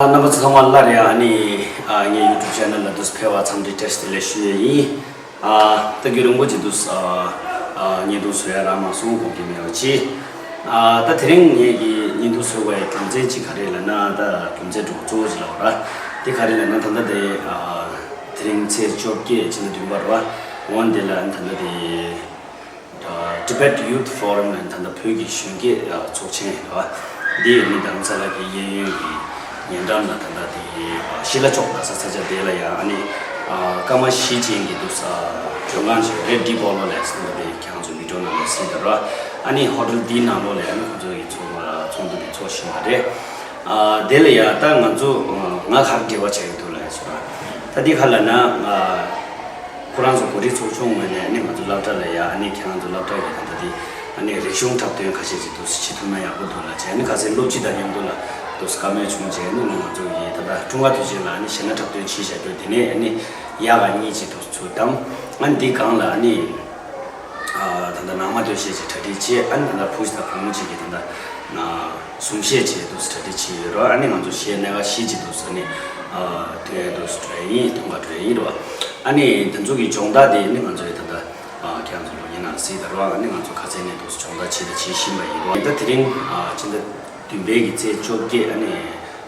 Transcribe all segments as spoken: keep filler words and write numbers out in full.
རྣམ་པ་ཚོ་ཚང་མ་སླར་ཡང་ཨ་ནི་ཨ་ངའི་YouTube channel ལ་འདུག་ཕེབས་པར་འཚམས་འདྲི་བཀྲ་ཤིས་བདེ་ལེགས་ཞུ་ཡས་ཡིན། ཨ་ད་རྒྱུན་རིང་པོ་ཅིག་འདུག་ཨ་ཨ་བརྙན་ཐུང་བཟོ་ཡ་རག་མ་སོང་། དགོངས་འགལ་མེད་པ་ཅིག་ཨ་ད་དེ་རིང་ངས་ཀྱི་བརྙན་ཐུང་བཟོ་དགོས་ཡ་རྒྱུ་མཚན་ཅིག་ག་རེ་ལབ་ན། ད་རྒྱུ་མཚན་གཙོ་བོ་གཙོ་བོ་ཅིག་ལབ་པ་ར། དེ་ག་རེ་ལབ་ན། ད་ལྟ་དེ་ཨ་དེ་རིང་ཚེས་བཅོ་བརྒྱད་ཕྱི་ཟླ་བདུན་པ་རེད་པ། འོ་འདི་ལ་ད་ལྟ་དེ། Tibet Youth Forum ནི་ད་ལྟ་བོད་ཀྱི་གཞོན་སྐྱེས་ཚོགས་ཆེན་རེད་པ། འདི་ཡིན་ནི་རྡ་རམ་ས་ལ་གི་གཡས་གཡོན་གྱི་ཉེ་འགྲམ་ལ་ད་ལྟ་དེ་ཤི་ལ་ཅོག་ལ་ས་ས་ཆ་དེ་ལ་ཡང་ཨ་ནི་སྐར་མ་བཞི་ཅན་གྱི་འདུག་ས་མགྲོན་ཁང་ཞིག་རེད། ཌི་པོ་ལོ་ལས་ཟེར་ནི་དེ་ཁྱེད་རང་ཚོ་མིག་ཏོ་ནང་ལ་གཟིགས་དང་ར། ཨ་ནི་ཧོ་ཊེལ་འདིའི་ནང་ལོགས་ལ་ཡང་ཨ་ནི་ཁོང་ཚོ་ཡི་ཚོགས་ཚོགས་འདུ་དེ་ཚོགས་བཞིན་པ་རེད། དེ་ལ་ཡང་ད་ང་ཚོ་ང་ག་རེ་འབྲེལ་བ་བྱ་ཡི་འདུག་ལབ་ཡ་ཞུ་བ། ད་འདི་ག་ལབ་ན། ཁོ་རང་ཚོ་གོ་སྒྲིག་ཚོགས་ཆུང་ངོས་ནས་ཨ་ནི་ང་ཚོ་སློབ་གྲྭ་ལ་ཡ་ཨ་ནི་ཁྱེད་རང་ཚོ་སློབ་གྲྭ་གི་ད་ལྟ་དེ་ཨ་ནི་རིག་གཞུང་འཁྲབ་སྟོན་ཁ་ཤས་ཅིག་འདུག་སེ་བྱེད་ཐུབ་ན་ཡག་པོ་འདུག་ལབ་བྱས། ཨ་ནི་ཁ་སང་སློབ་སྤྱི་དང་མཉམ་དུ་ལ་འདུག་སེ་བཀའ་མོལ་བྱུང་རྗེས་ནི་ང་ཚོ་གི་ད་ལྟ་འཁྲུངས་སྐར་དུས་ཆེན་ལ་ཨ་ནི་གཞས་སྣ་འཁྲབ་སྟོན་བྱས་བཞག་རྒྱུ་དེ་ནས་ཨ་ནི་ཡག་ག་གཉིས་ཅིག་འདུག་སེ་ཚུར་བདམས། ཨ་ནི་འདི་སྒང་ལ་ཨ་ནི་ད་ལྟ་ནང་མ་སྟོད་གཞས་ཅིག་གྲ་སྒྲིག་བྱས། ཨ་ནི་ད་ལྟ་བུ་ཅིག་དང་བུ་མོ་ཅིག་གིས་ད་ལྟ་གཟུངས་གཞས་བྱས་འདུག་སེ་གྲ་སྒྲིག་བྱས་ཡོད་རེད། ཨ་ནི་ང་ཚོ་གཞས་སྣ་ཁ་བཞི་ཅིག་འདུག་སེ་ཨ་ནི་ཐོན་ཡ་འདུག་སེ་འགྲོ་ཡ་ཡིན། ཐོན་ག་འགྲོ་ཡ་ཡིན་རེད་པ། ཨ་ནི་དེ་ཚོ་གི་སྦྱོང་བརྡར་དེ་ནི་ང་ཚོས་ད་ལྟ་ཁྱེད་རང་ཚོ་ལོ་ཉིན་ནང་གཟིགས་དང་རེད་པ། ཨ་ནི་ང་ཚོ་ཁ་སང་ནས་འདུག་སེ་སྦྱོང་བརྡར་བྱས་དང་བྱེད་བཞིན་པ་ཡིན་རེད་པ། ད་དེ་རིང་ཕྱི་ཟླ་བདུན་པའི་གི་ཚེས་བཅོ་བརྒྱད་ཨ་ནི་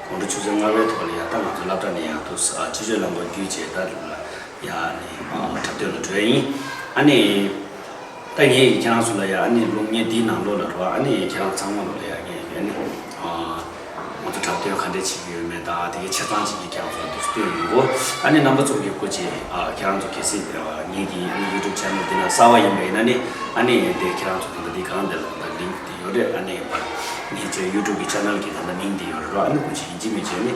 དགོང་དྲོ་ཆུ་ཚོད་ལྔ་པའི་ཐོག་ལ་ཡ་ད་ང་ཚོ་སློབ་གྲྭ་ནས་ཡང་འདུག་སེ་སྤྱི་སྤྱོད་རླངས་འཁོར་བརྒྱུད་བྱས་ད་ཡ་ཨ་ནི་འཁྲབ་སྟོན་ལ་འགྲོ་ཡ་ཡིན། ཨ་ནི། ད་ངས་ཁྱེད་རང་ཚོ་ལ་ཡ་ཨ་ནི་གློག་བརྙན་འདིའི་ནང་ལོགས་ལ་རེད་པ། ཨ་ནི་ཁྱེད་རང་ཚང་མ་ལོགས་ལ་ཡ་ངས་ཨ་ནི་ང་ཚོ་འཁྲབ་སྟོན་ག་འདྲས་བྱེད་ཀྱི་ཡོད་མེད་དང་དེ་གའི་ཆ་ཚང་ཅིག་གི་ཁྱེད་རང་ཚོ་ལ་འདུག་སྟོན་ཡོང་གོ། ཨ་ནི་རྣམ་པ་ཚོ་གི་སྐུ་མཁྱེན་ཁྱེད་རང་ཚོ་གལ་སྲིད་ངེད་ཀྱི་ཨ་ནི་ཡུ་ཊུབ་ཆེ་ནལ་འདི་ན་གསར་པ་ཡིན་པ་ཡིན་ན་ནི་ཨ་ནི་དེ་ཁྱེད་རང་ཚོ་ད་ལྟ་འདི་སྒང་འདི་ལ་ད་ལིང་ཀི་འདི་ཡོད་རེད། ཨ་ནི་ངེད་ཚོའི་ཡུ་ཊུབ་གི་ཆེ་ནལ་གི་ད་ལྟ་མིང་འདི་ཡོད་རེད་པ། ཨ་ནི་སྐུ་མཁྱེན་ཡིན་གཅིག་མིན་གཅིག་ནི་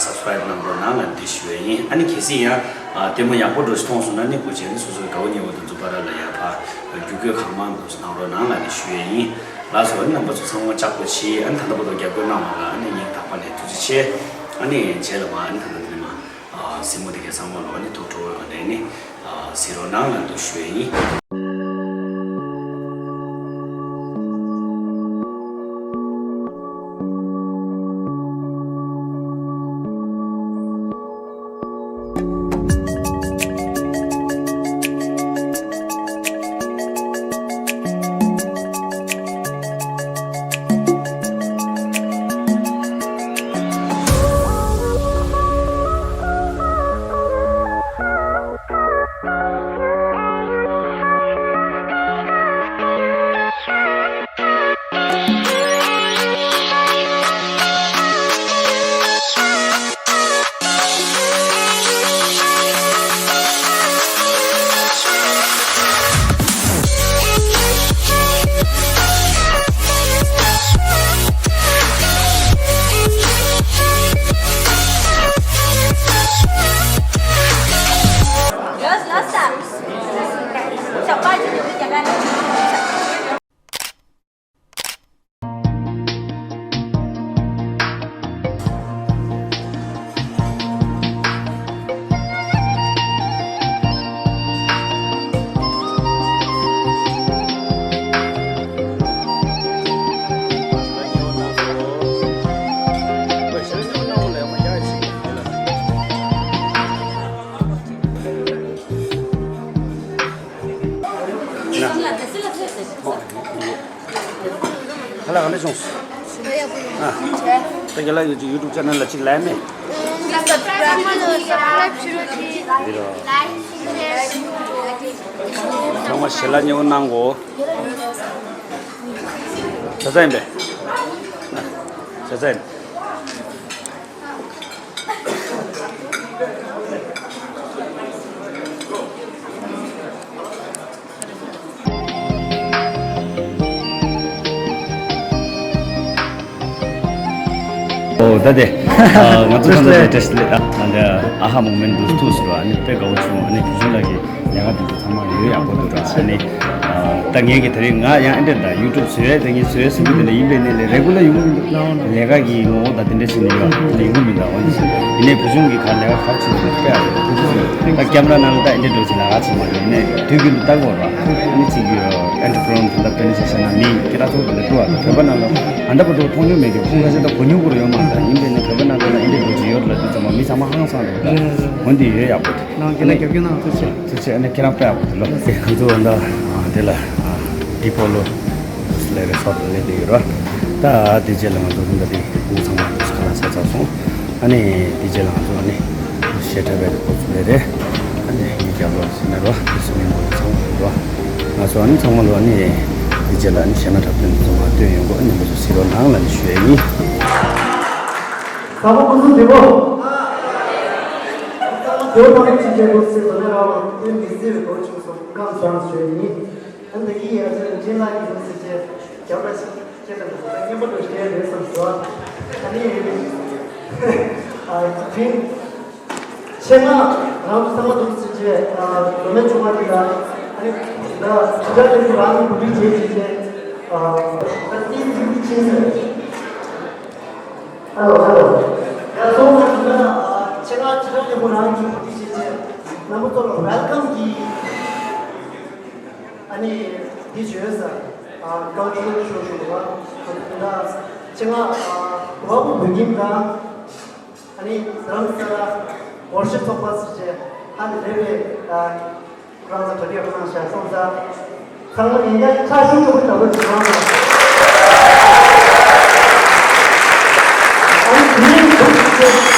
སབ་སི་ཀ་རེབ་གནང་རོགས་གནང་ལབ་འདི་ཞུ་ཡ་ཡིན། ཨ་ནི་གལ་སྲིད་ཡང་ལྟད་མོ་ཡག་པོ་འདྲ་ཞིག་མཐོང་སོང་ན་ནི་སྐུ་མཁྱེན་ནི་སོ་སོའི་དགའ་པོ་ཉེ་པོ་དེ་ཚོ་བར་ལ་ཡ་ཕར་བརྒྱུད་སྐུལ་གང་མང་འདུག་སེ་གནང་རོགས་གནང་ལབ་ནས་ཞུ་ཡས་ཡིན། ལགས་སོ། ཨ་ནི་རྣམ་པ་ཚོ་ཚང་མ་ལྕགས་པོ་བྱེད། ཨ་ནི་ད་ལྟ་བར་དུ་རྒྱབ་སྐྱོར་གནང་བ་ལ་ཨ་ནི་སྙིང་ཐག་པ་ནས་ཐུགས་རྗེ་ཆེ། ཨ་ནི་རྗེས་ལ་མ་ཨ་ནི་ད་ལྟ་འདི་ནས་མ་གཟིགས་མོ་དེ་གའི་ཚང་མ་ལོ་ཨ་ནི་ཐུགས་སྤྲོ་བའི་ངང་ནས་ནི་གཟིགས་རོགས་གནང་ལབ་འདུག་ཞུ་ཡས་ཡིན། ཁ་ལག་ག་འདྲ་བྱུང་། ཨ། ད་རྒན་ལགས་ཀྱི་ཡུ་ཊུབ་ཆེ་ནལ་ལ་གཅིག་ལབ་མེད། འདི་རོ། ཚང་མ་ཞལ་ལག་མཉེས་པོ་གནང་གོ། བྱས་ཙང་ཡིན་པས། བྱས་ཙང་ཡིན། ཨོ་ད་དེ། ཨ་ང་ཚོ་ཚང་མ་བཀྲ་ཤིས་བདེ་ལེགས། ཨ་ད་ཨ་ཧ་མོ་མེན་འདུག་ཐུག་ཟེར་བ་ཨ་ནི་དཔེ་དགའ་བོ་བྱུང་། ཨ་ནི་བུ་ཆུང་ལགས་ཀྱི་ཉལ་ཁ་དེ་ཚོ་ཚང་མ་ཡོད་ཡག་པོ་འདུག་ར། ཨ་ནི་ཨ་ད་ ངས་ཀྱི་དེ་རིང་ང་ཡང་ཨེ་འདྲ་ད་ཡུ་ཊུབ་བཟོ་ཡས་དེ་ངས་བཟོ་ཡས་ཟིན་གྱི་དེ་འདྲ་ཡིན་པས་ནས་ལས་རེ་གུ་ལ་ཡོང་གི་འདུག་ལས་ཀ་གི་ངོ་བོ་དང་དེ་འདྲ་ཞིག་ནས་ཡོང་ཡོང་གི་མི་འདུག་འོན་ཏེ་ཡིན་ནས་བུ་ཆུང་གི་ཁ་ལས་ཀ་ག་རེ་བྱེད་ཀྱི་འདུག་དཔེ་ཨ་རེད། ད་ཁེ་མ་ར་ནང་ལ་ད་ཨེ་འདྲ་འགྲོ་ཅིག་ལས་ཀ་བྱེད་མ་རེད། ཡིན་ནས་དུས་རྒྱུན་དུ་ལྟ་དགོས་ར་ནི་ཅིག་ཨེན་ཊར་པི་རི་ནར་དེ་འདྲ་དཔེ་ནས་ཅིག་བཤད་ན་མི་སྐད་གྲགས་ཚོགས་དེ་འདྲ་འདུག་ཨ། བོད་པ་ནང་ལ་ཨ་འདྲ་པོ་འདུག་མཐོང་མྱོང་མེད་ཀྱི། ཁོང་ཁ་ཤས་ད་གོ་མྱོང་གི་རེད་ཡོད་མ་རེད། ཡིན་པས་ནས་བོད་པ་ནང་ལ་ཨེ་འདྲ་འགྲོ་ཅིག་ཡོད་རེད་ལབ་དུས་ཙམ་པ་མི་ཚང་མ་ཧང་སངས་འདུག་ད་འོན་ཏེ་ཡོད་ཡག་པོ་རེད། ནང་རྒྱུ་ན་རྒྱབ་སྐྱོར་གནང་ཐུགས་རྗེ་ཆེ། ཐུགས་རྗེ་ཆེ། ཨ་ནི་ཁྱེད་རང་དཔེ་ཡག་པོ་འདུག་ལོ། ང་ཚོ་ད་དེ་ལ་ཨ་ཌི་པོ་ལོ་ལས་རེ་སོགས་ལས་དེ་ཡོད་ར། ད་དེ་རྗེས་ལ་ང་ཚོ་ད་དེ་ཁོང་ཚང་མ་ཁ་ལག་ཟ་ཚར་སོང་། ཨ་ནི་དེ་རྗེས་ལ་ང་ཚོ་ཨ་ནི་གཞས་འཁྲབ་པའི་འགོ་ཚུགས་ལས་རེད། ཨ་ནི་ངའི་རྒྱབ་ལོགས་སུ་ནས་རོ་དེ་སུ་མིན་པོ་ཚང་མ་ཡོད་རོ། ང་ཚོ་ཨ་ནི་ཚང་མ་ལོ་ཨ་ནི་དེ་རྗེས་ལ་ཨ་ནི་གཞས་སྣ་འཁྲབ་སྟོན་དེ་ཚོ་མར་སྟོན་ཡོང་གོ། ཨ་ནི་ང་ཚོ་གཟིགས་རོགས་གནང་ལབ་ནས་ཞུ་ཡས་ཡིན། ས་མོ་སྐུ་གཟུགས་བདེ་པོ། ད་ལྟ་དེའི་ཐོག་ནས་ཅི་བྱེད་དགོས་ཟེར་བ་ནས་རང་ལ་དེ་མི་ཟེར་བའི་སྐོར་བྱུང་སོང་། སྐམ་སོང་ཞུ་ཡས་ཡིན། ཨ་ནི་ད་གི་ཡ་ཚེ་རིང་ཅན་ལགས་ཀྱི་ཡིན་ཟེར་བྱས་རྒྱབ་ལ་ཅིག་ཁྱེད་དང་ད་སྙན་པོ་འགྲོ་བྱས་རེད་བསམ་སོང་། ཨ་ནི་ཨ་དེ་རིང་ཆེད་མངགས་རང་ཚོ་ཚང་མ་འདུག་ཟེར་བྱས་མཛོ་མོ་ཆུང་མ་དེ་ལ་ཨ་ནི་ད་ཇི་ལྟར་དེ་ཚོ་རང་གི་གོ་སྒྲིག་བྱས་བྱས་བྱས་ད་ཏིང་ཏིང་ཏིང་ཕྱིན་ཟེར། ཧེ་ལོ། ཧེ་ལོ། ཡ་སོང་ཙང་ད་ཆེད་མངགས་ཇི་ལྟར་ལེགས་པོ་རང་གི་གོ་སྒྲིག་བྱས་བྱས་རྣམ་པ་ཚོ་ལ་ཝེལ་ཀམ་གི་ཨ་ནི་འདི་བྱོས་ས་ཀལ་ཅར་ཤོ་ཞུ་བ་ད་ཆེད་མངགས་གོ་བ་བོད་ཁྱིམ་དང་ཨ་ནི་རྡ་རམ་ས་ལ་སྒོར་གཞས་ཚོགས་པ་ཟེར་བྱས་ཧ་ལས་རེད་པས། ཁོ་རང་ཚོ་གྲ་སྒྲིག་གནང་བཞག་སོང་ཙང་། ཚང་མ་ཡིན་ཀྱང་ཁྲ་ཤུགས་ཆེན་པོ་རྒྱག་རོགས་བྱེད་རོགས་གནང་། ཨ་ནི་དེ་རིང་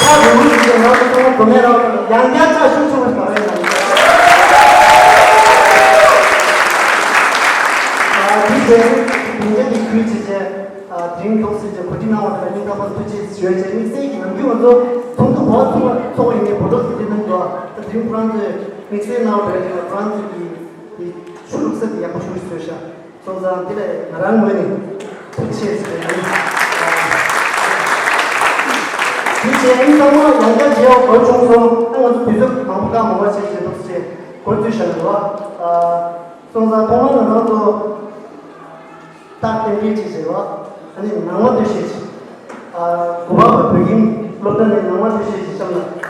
ཁྲ་རུང་རུང་ཞིག་ང་ཚོ་ཚང་མ་མཛོ་མོ་རང་ཡང་བསྐྱར་ཁྲ་ཤུགས་ཆེན་པོ་ཞིག་རྒྱག་རོགས་གནང་། ཨ་དེ་རྗེས་དེ་རིང་གི་ཁུལ་བྱས་རྗེས། དེ་རིང་ཐོག་སྲིད་ཀྱི་གོ་སྒྲིག་གནང་བ་དང་སྙིང་ཐག་པ་ནས་ཐུགས་རྗེ་ཆེ་ཞུ་ཡ་བྱས། དམིགས་བསལ་གྱི་ནམ་རྒྱུན་ང་ཚོ་ཚོགས་འདུ་གོ་བ་ཚོགས་པ་ཚོགས་པ་ཡིན་ནའི་བོད་ཐོག་གི་དེ་ནང་དུ་ད་དེ་རིང་ཁོ་རང་ཚོས་དམིགས་བསལ་གནང་བ་རེད་དེ་ཁོ་རང་ཚོས་ཀྱི་དེ་ཆུ་བླུགས་ས་དེ་ཡག་པོ་ཞིག་བཟོས་ཤག་སོང་ཙང་དེ་ལས་ང་རང་ངོས་ནས་ཐུགས་རྗེ་ཆེ་ཞུ་ཡ་ཡིན། དེ་བྱས་ཨིན་ཚང་མ་ཡང་བསྐྱར་མཇལ་བ་གོ་བྱུང་སོང་། ཨ་ང་ཚོ་དུས་ཚོད་མང་པོ་བཏང་མ་བ་བྱས་བྱས་འདུག་ཅེས་འགོ་བཙུགས་བཞག་ཡོད་པ། སོང་ཙང་ཐོག་མར་ང་རང་ཚོ། རྟགས་གཏན་འཁེལ་ཅིག་བྱས་པ། ཨ་ནི་ནང་པ་སྟོད་གཞས་ཅིག་ཨ་གུ་བ་བོད་ཁྱིམ་སློབ་གྲྭ་ནས་ནང་པ་སྟོད་གཞས་ཅིག་བཤམས་ན།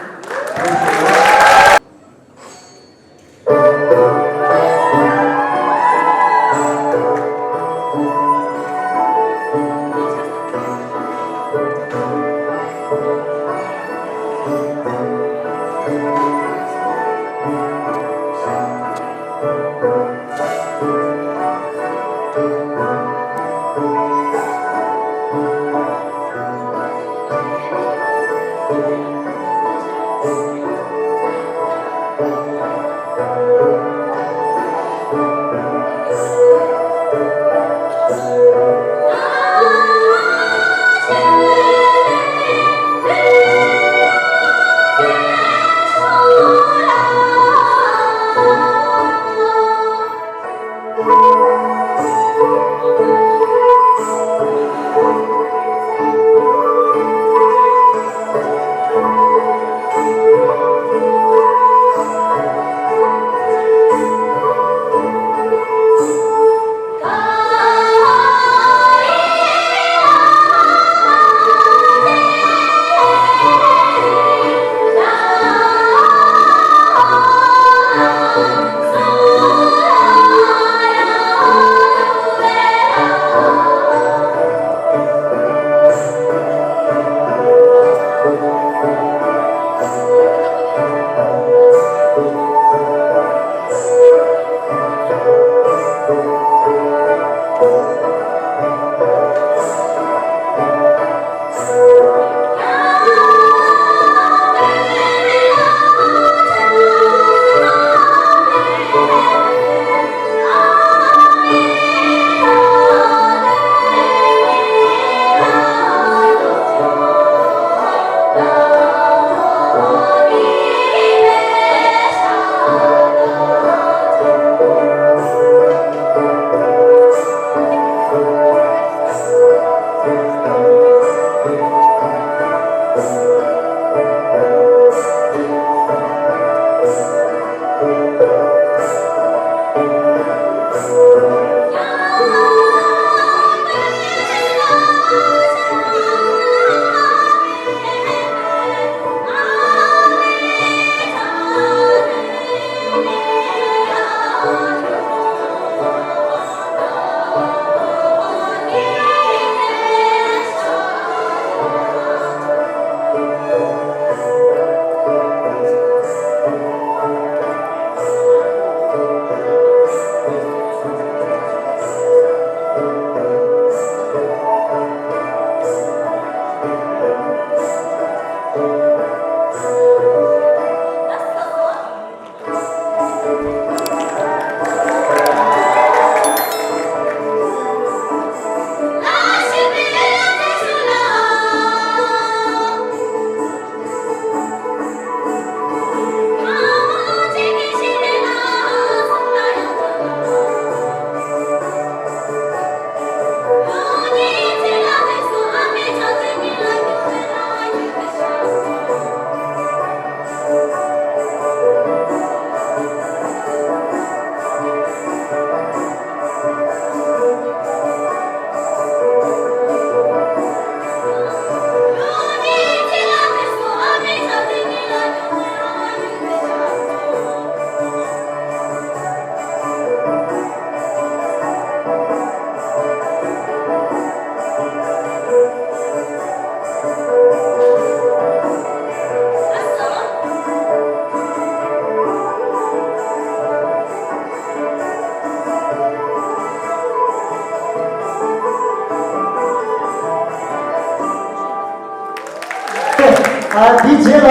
ཨ། དེའི་རྗེས་ལ་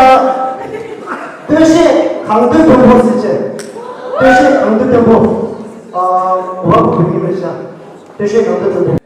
སྟོད་གཞས་གངས་སྟོད་དུམ་བུ་ཟེར་བྱས། སྟོད་གཞས་གངས་སྟོད་དུམ་བུ། ཨ། གོ་བ་བུ་བུ་ཡིན་པའི་ཤ། སྟོད་གཞས་གངས་སྟོད་དུམ་བུ།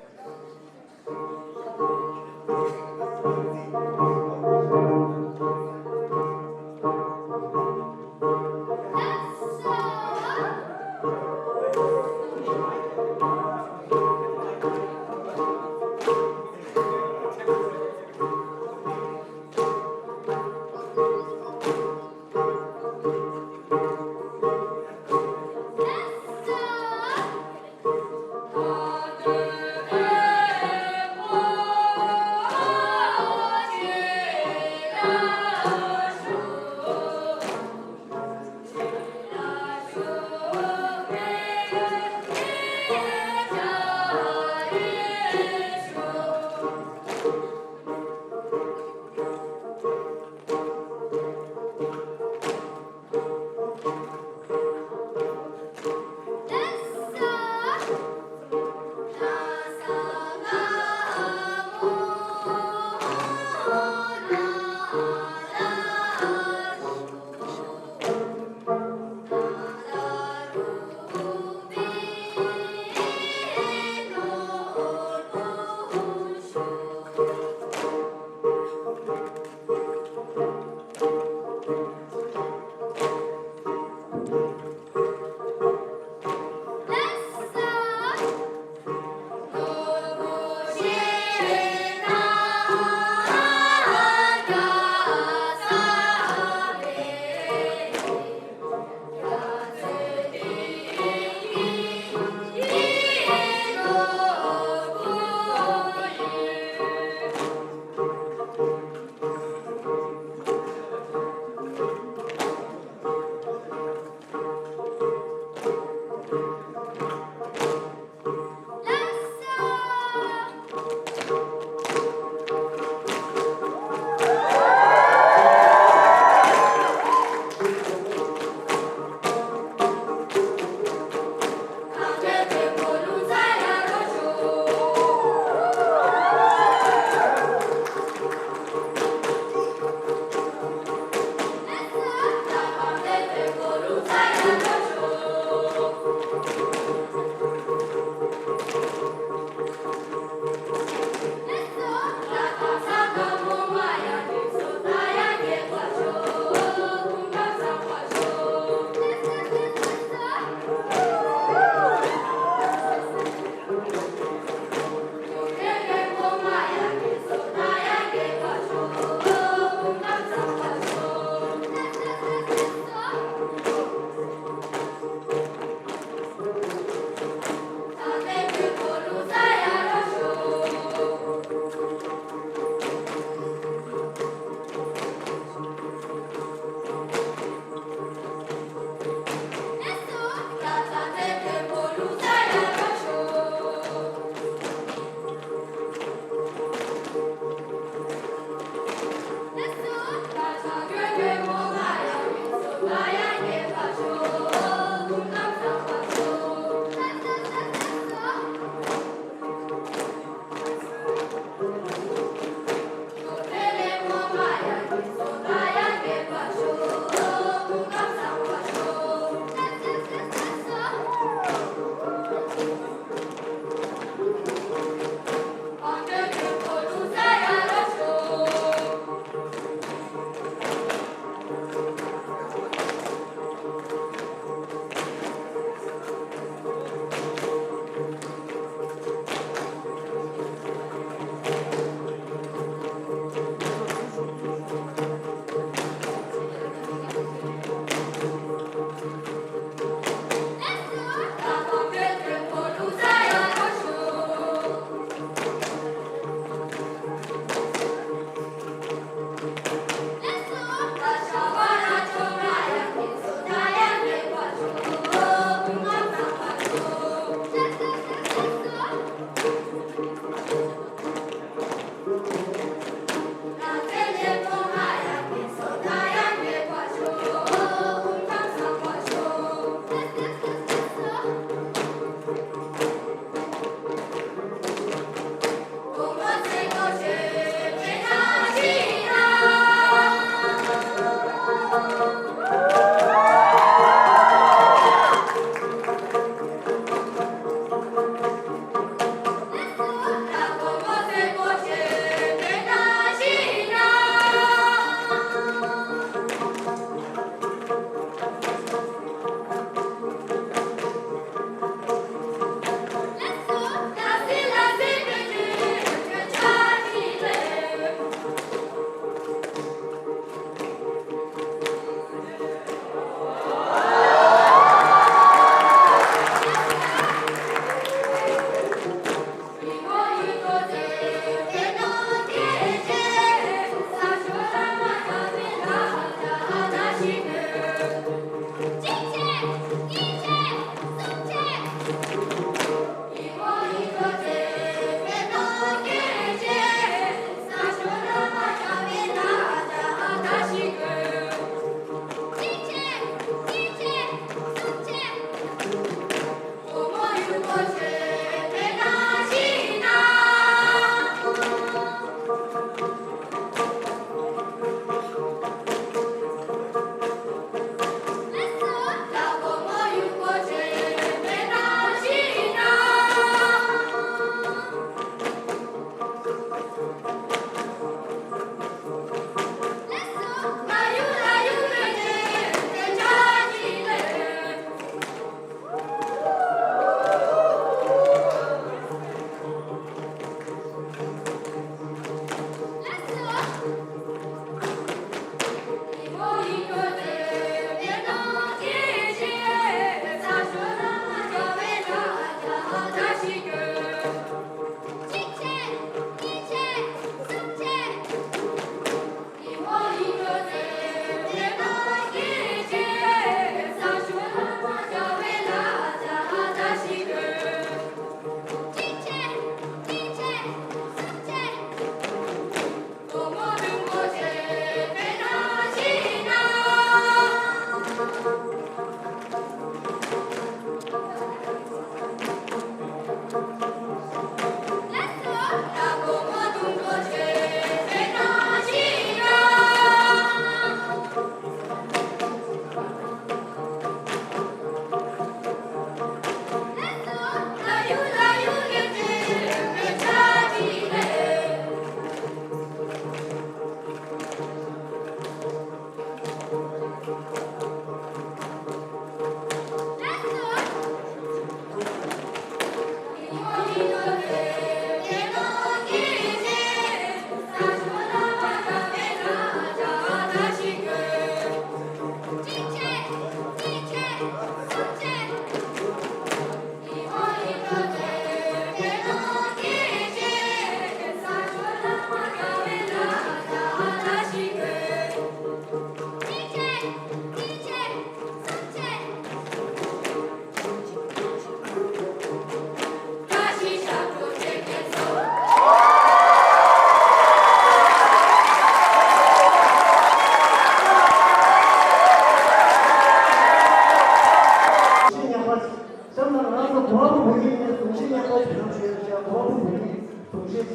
གྲོང་ཁྱེར།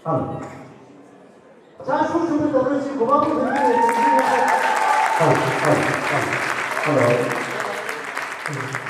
ཨ། བྱ་ཤུགས་ཆུང་དུ་འགྲོ་བཞིན་གོ་བ་པོ་བོད་མིའི་ལས་དོན་ཞིག་ཡོད་པ། ཨ། ཨ། ཨ། ཨ། ཨ། ཨ།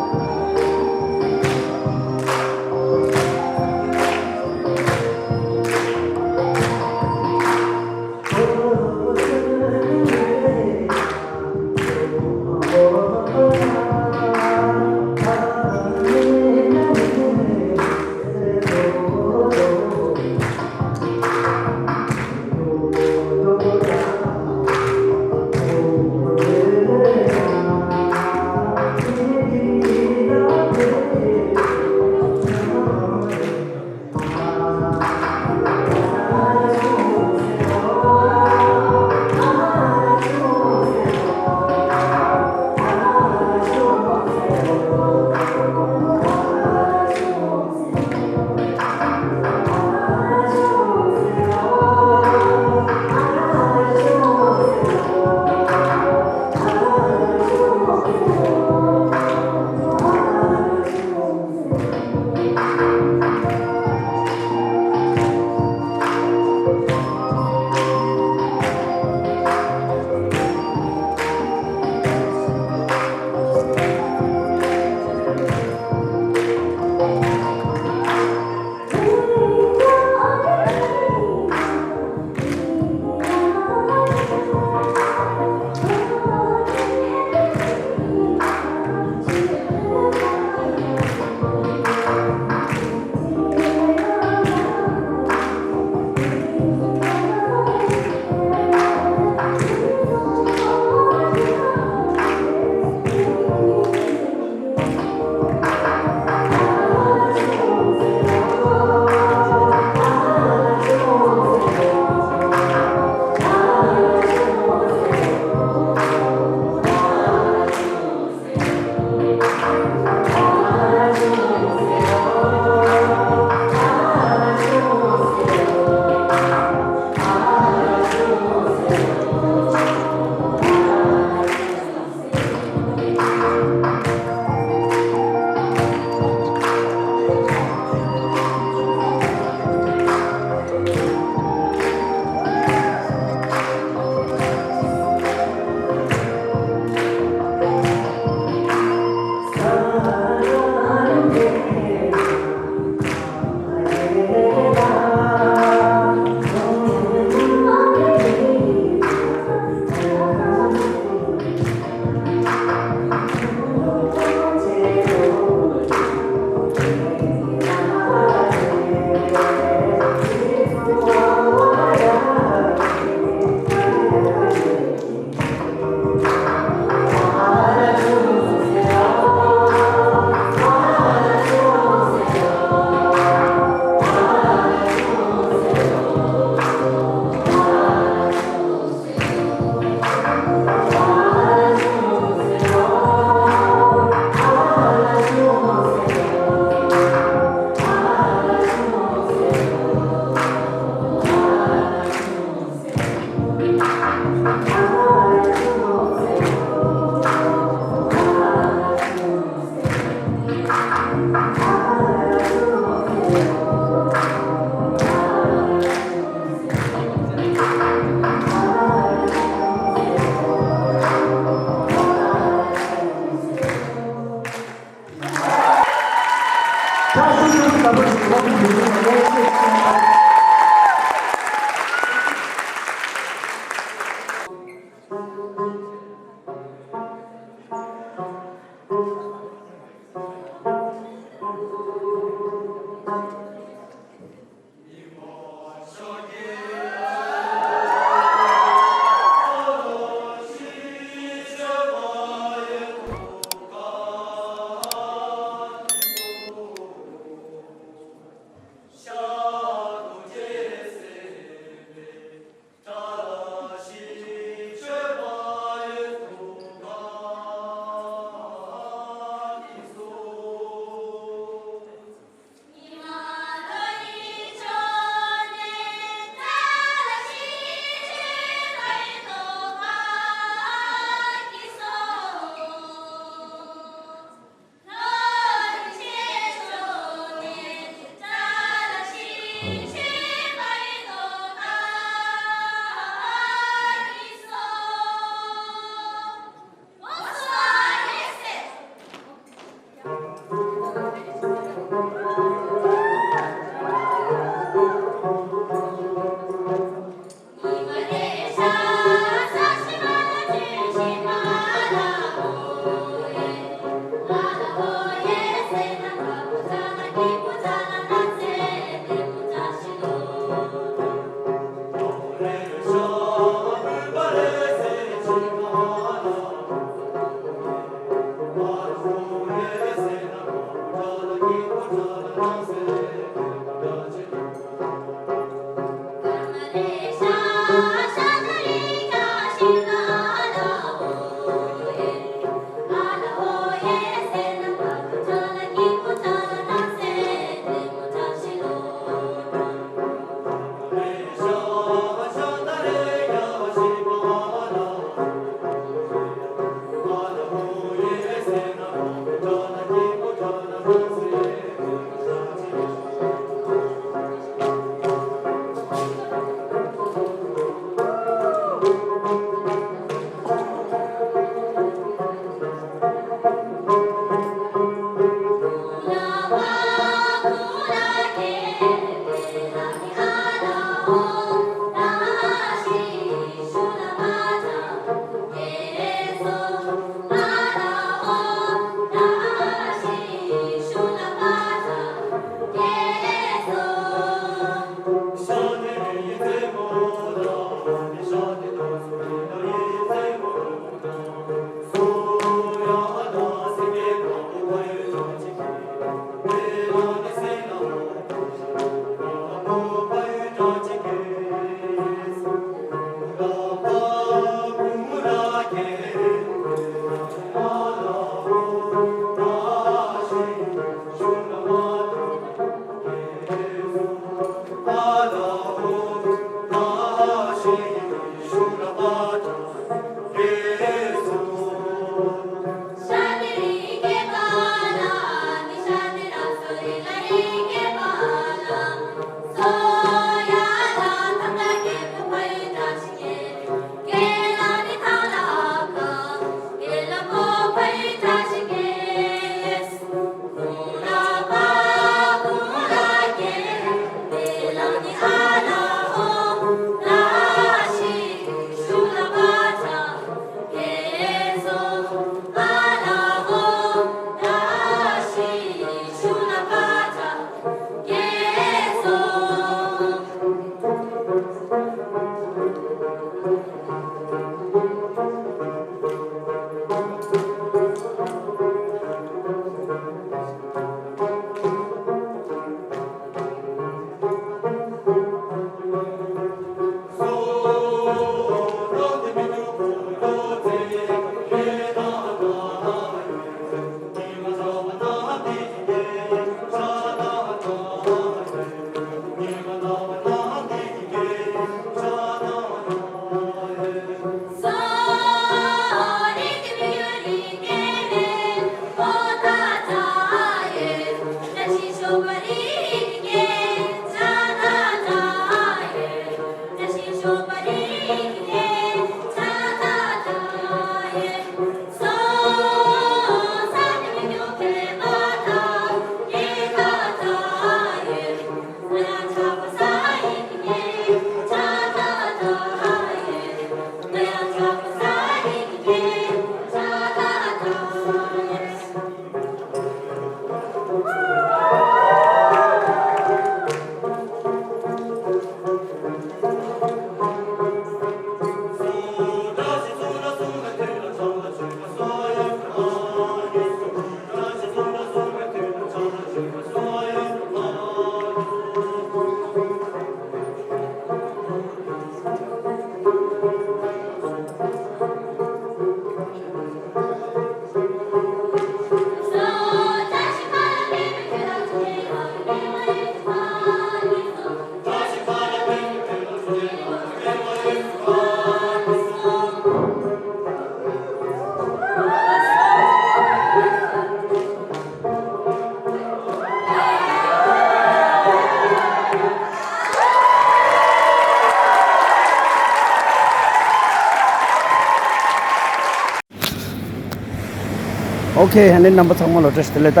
ཨོ་ཁེ། ཨ་ནི་རྣམ་པ་ཚང་མ་ལ་བཀྲ་ཤིས་བདེ་ལེགས། ད་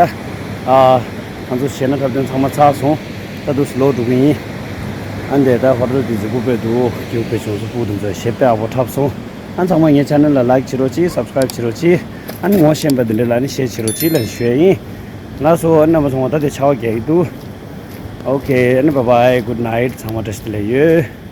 ཨ་ང་ཚོ་གཞས་སྣ་འཁྲབ་སྟོན་ཚང་མ་ཚར་སོང་། ད་འདུག་སེ་ལོག་འགྲོ་གི་ཡིན། ཨ་འདས་ད་ཧོ་ཊེལ་དེ་གཟིགས་པོ་དཔེ་འདུག་རྒྱུག་པའི་བྱུང་སོ་སྤུ་དེ་ཚོ་གཞས་དཔེ་ཡག་པོ་འཁྲབ་སོང་། ཨ་ཚང་མ་ངའི་ཆེ་ནལ་ལ་ལའིཀ་བྱེད་རོགས་གྱིས། སབ་སི་ཀ་རའིབ་བྱེད་རོགས་གྱིས། ཨ་ནི་ངོ་ཤེས་པ་དེ་འདྲ་ལ་ནི་ཤེར་བྱེད་རོགས་གྱིས་ལབ་ཞུ་ཡ་ཡིན། ལགས་སོ། ཨ་རྣམ་པ་ཚང་མ་ད་དེ་ཆར་པ་རྒྱག་གི་འདུག་ཨོ་ཁེ། ཨ་ནི་བཱའི་བཱའི། གུཌ་ནའིཊ། ཚང་མ་བཀྲ་ཤིས་བདེ་ལེགས་ཡོད།